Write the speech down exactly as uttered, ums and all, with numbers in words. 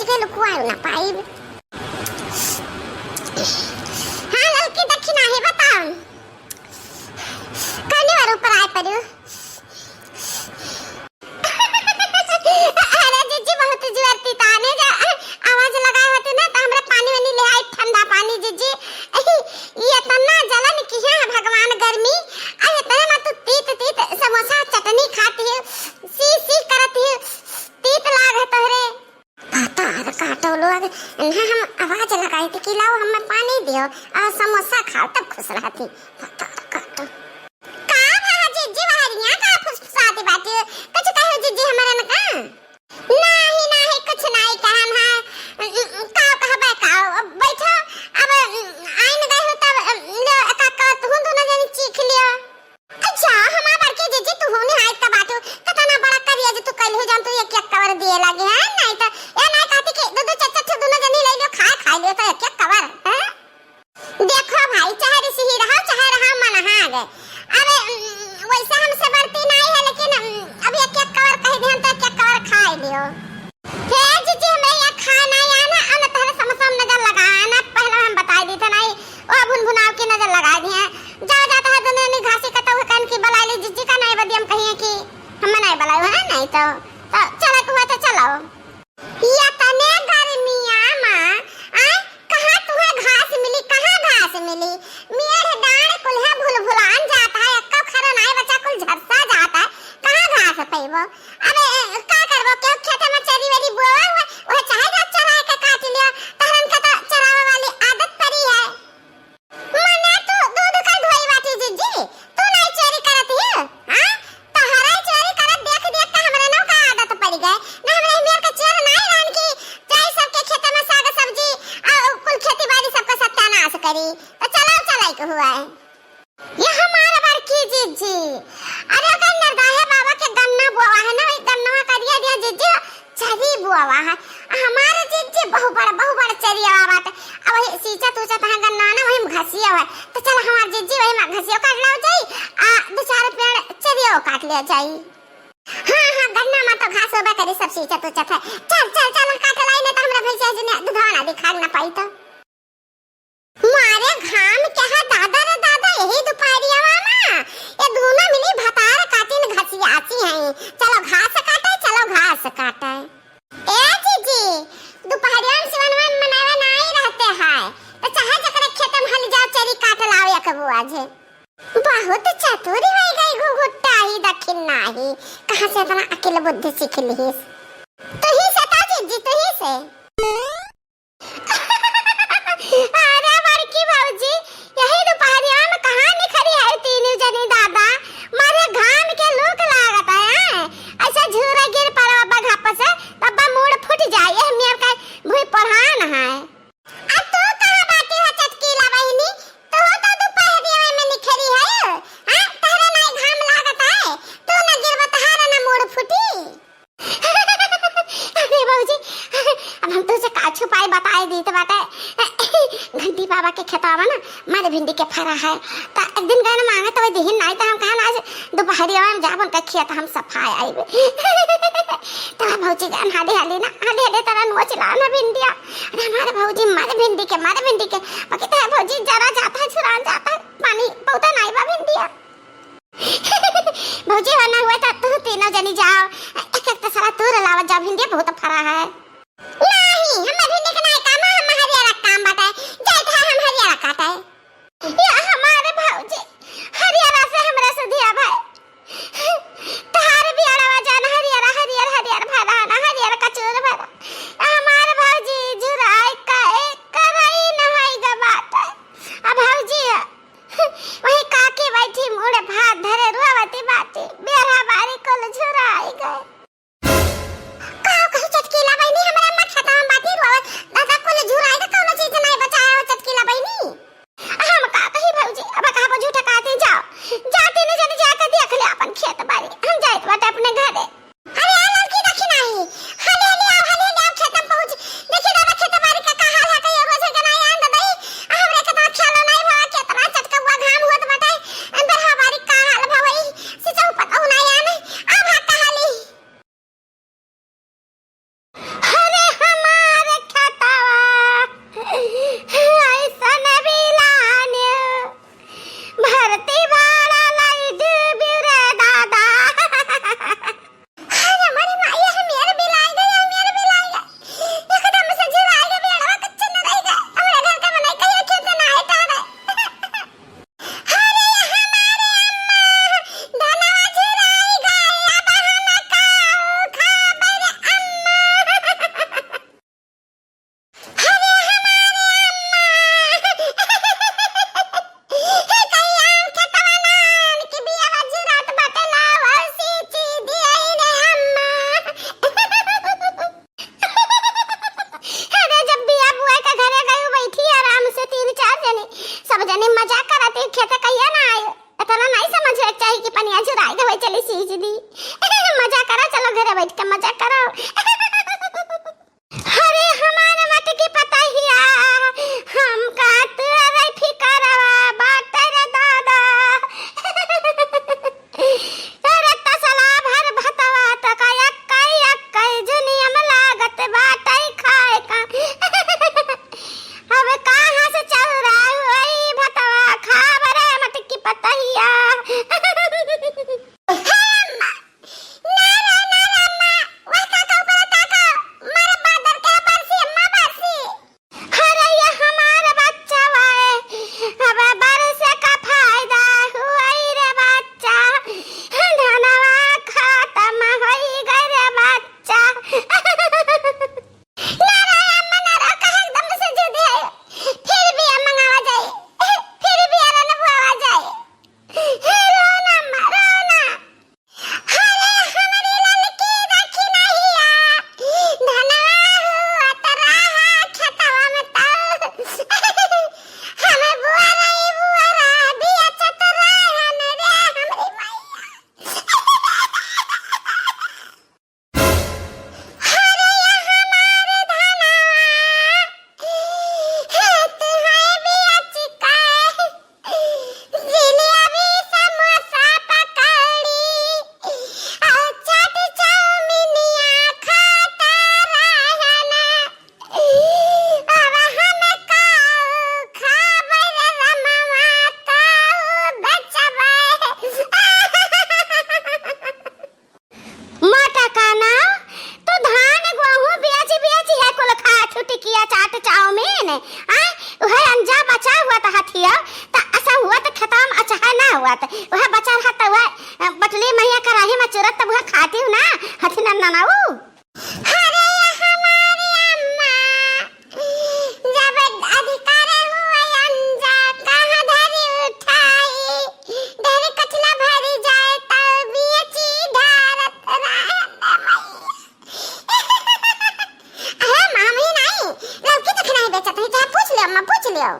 के लुकुआ ना पाइब। हाँ, ललकी दक्षिणा है, बताओ। कौने बार ऊपर आए पड़ू? अरे जीजी, बहुत जुआर तिताने जा आवाज लगाए होते ना, तो हमरा पानी वानी ले आई, ठंडा पानी जीजी। ये इतना जलन की है भगवान गर्मी, आ इतने में तू तीत तीत समोसा चटनी खाती है, सी सी करती है, तीत लाग है तोहरे। भतार काटो लोग, इन्हें हम आवाज लगाई थी कि लाओ हमें पानी दियो और समोसा खाओ, तब खुश रहती। भतार काटो। का भा जीजी बहरिया का फुसफुसाती बाटी? कुछ कहो जीजी हमारे न का? नाही, नाही, कुछ नाही कहन है। का कहबे का? बैठो, अब आइन गए हो तब ले एका का तुहूँ दोनों जनी चीख लियो। अच्छा, हमार बड़की जीजी, तू होने हाथ का बाटू, कतना बड़ा करिया जे तू कइल हो जान, तू एक एक कवर दिए लागे हैं, नहीं तो या नहीं कहती कि दो दो चार चार ठो दोनों जनी ले लो, खाए खाए लियो तो एक एक कवर, हैं? देखो भाई, चाहे रिसही रहो, चाहे रहो मन हाग। अरे, उम, वैसे हमसे बढ़ती नहीं है, लेकिन, उम, अब एक एक कवर कह दे हम तो एक एक कवर खाए लियो। हे जीजी, हमरे यहाँ खाए ना आना, आना तहरे समोसा में नजर लगा, आना पहले हम बताई दी था नहीं, ओ भुनभुनाव की नजर लगा दी है। जाओ, जाता है दोनों ने घासी कटा हुआ कान की बला ली जीजी का, नहीं बदियम कहिए कि हम नहीं बलाओ है, नहीं तो, तो चला को हुआ तो चलाओ। या तने गर्मिया मा, आय, कहाँ तुहे घास मिली, कहाँ घास मिली? मेड़ डांड़ कुल्हे भुलभुलान जाता है, एक्को खरो नाय बचा, कुल झरसा जाता है, कहाँ घास पइबो? अबे, का करबो, केहू खेत में चरी वेरी बोआ हुआ, वह चाहे जा चराए के काट लियो, तहरन के तो चरावे वाली आदत पड़ी है। मने तू दूध का ढोई बाटी जीजी, तू नहीं चोरी करत ही, हाँ? तोहरा चोरी करत देख देख के हमरे नौ का आदत पड़ गए। ना हमरे मेर के चोर नहीं रहन की जाई सबके खेत में साग सब्जी और कुल खेती बाड़ी सबका सत्यानाश करी। तो चलाओ चलाई के हुआ है। ये हमारा बड़की जीजी। अरे ओकर नरदाहे बाबा के गन्ना बोआ है ना, वही गन्नवा करिया दिया जीजी। चरी बोआवा है। हमारे जीजी बहु बड़, बहु बड़ चरियावा बाटे। अब वही सींचत उचत है गन्ना ना, वही में घसिया है। तो चल हमार जीजी वही में घसिया काट लाओ जाई, आ दो चार पेड़ चरियो काट लिया जाई। हाँ, हाँ, गन्ना में तो घास होबे करी, सब सींचत उचत है। चल, चल, चल, काट लाई, नहीं तो हमरा भैंसिया जी ने दुधावा ना दिखा ना पाई तो। मारे घाम के हा दादा रे दादा, यही दुपहरियावा मा ये दोनों मिली भतार काटिन घसियासी हैं। चलो घास काटे, चलो घास काटे। ए जीजी, दुपहरिया में सिवनवा में मनवा नाई रहते हैं, तो चाहे जकरे खेत में हल जाओ, चरी काट लाओ एक बुआ जे। बहुत चतुरी होई गई घुघुट्टा ही दखिन नाही, कहाँ से इतना अकिल बुद्धि सीख लिहिस? तुही से ता जीजी, तुही से। अरे बड़की भौजी, यही दुपहरिया में कहाँ निखरी है तीनों जनी दादा? मारे घाम के लूक लागत है, हैं? ऐसा झूरा गिर पड़ो बघप से, तब मूड़ फूट जाए। यह मेर का भुई पढ़ान है। आ तू कहाँ बाटी हो चटकीला बहिनी? तू तो दुपहरिया में निखरी है, हाँ? तहरे नाई घाम लागत है, तू न गिरबो तहार न मूड़ फूटी। अरे भौजी, अब हम तुझसे का छुपाई, बताई दी तो बाटे। घंटी बाबा के खेतावा ना, मारे भिंडी के फरा है। त एक दिन गए ना मांगे तो वही दिहिन नाई, तो हम कहन आज दुपहरिया में जाब उनका खेत हम सफाई आइबे। तो भौजी जान हाली हाली ना, हाली हाली तरह नोच ला ना भिंडिया। अरे हमारे भौजी मारे भिंडी के, मारे भिंडी के। बाकी तो भौजी जरा जाता है, छुरान जाता है, पानी बहुत नाई बा भिंडिया। भौजी, हो ना हुआ तो तू तीनों जनी जाओ, एक एक तसला तूर लावत जाओ, भिंडिया बहुत फरा है। नहीं, हमें भिंडी के नहीं काम है, हम हरियारा काम बाटे, जाइत है हम हरियारा काटे। या हमारे भौजी, हरियारा से हमरा से दिया भाई। तहार बियाड़वा जान हरियारा, हरियर, हरियर भरा ना, हरियर कचूर भरा। हमारे भौजी जुराई का एक कराई नहाई ग बाटे। जनी मजाक करत ही, खेते कहिया ना आए। इतना नहीं समझे के चाही कि पनिया झुराई गवे चली सींच दी। मजाक करो, चलो घरे बैठ के मजाक करो। अरे हमार मटकी पतहिया, हमका तोरे फिकरवा बाटे रे दादा। अरे तसला भर भतवा तका एक्कई एक्कई जुनियम लागत बाटे खाए का। अब कहाँ से चौरा होई भतवा खाब रे मटकी पतहिया। हे अम्मा, ना रे, ना रे अम्मा, वह काका ऊपर ताको, मारे बादर के बरसी, अम्मा बरसी। अरे ये हमार बच्चा वाए, अब बरस का फायदा हुई रे बच्चा, धनवा खत्म होई गए रे बच्चा। ना रे अम्मा, ना रे, काहे एकदम से जिद है, फिर भी अम्मा मंगावा जाए, फिर भी अरन बुआवा जाए। हे रो ना अम्मा, रो ना। अरे हमरी ललकी दखिनहिया, धनवा हुअत रहा खेतवा में तऊ। हम बुअरई बुअरा बियचत रहन रे हमरी मैया। अरे ये हमार धनवा, हे तू है बियच के। जिलेबी, समोसा, पकौड़ी, और चाट, चाउमीनिया खाता रहन। अब हम काऊ खाबै रे रमवा, काऊ बेचबै। मोटका ना, तू धान गोहूँ बेच बेच है कुल खा छुटकिया चाट चाउमीन, आय, उहे अंजा बचा हुआ त हथिया, त असा हुआ त खेतवा में अचहा ना हुआ त, उहे बचा रहा त उहे, अ, बटली मैया कराही में चुरत त उहे खाती हूँ ना, हथी नन्ना ना ऊ। अरे हमारी अम्मा, जब अधिकार हुआ अंजा, कहाँ धरी उठाई, ढेर कचला भरी जाए, तब बेची ढारत रहन मैया। अरे मामी नहीं, लौकी तो खिनाई बेचत हुई, चाहे पूछ लियो अम्मा, पूछ लियो।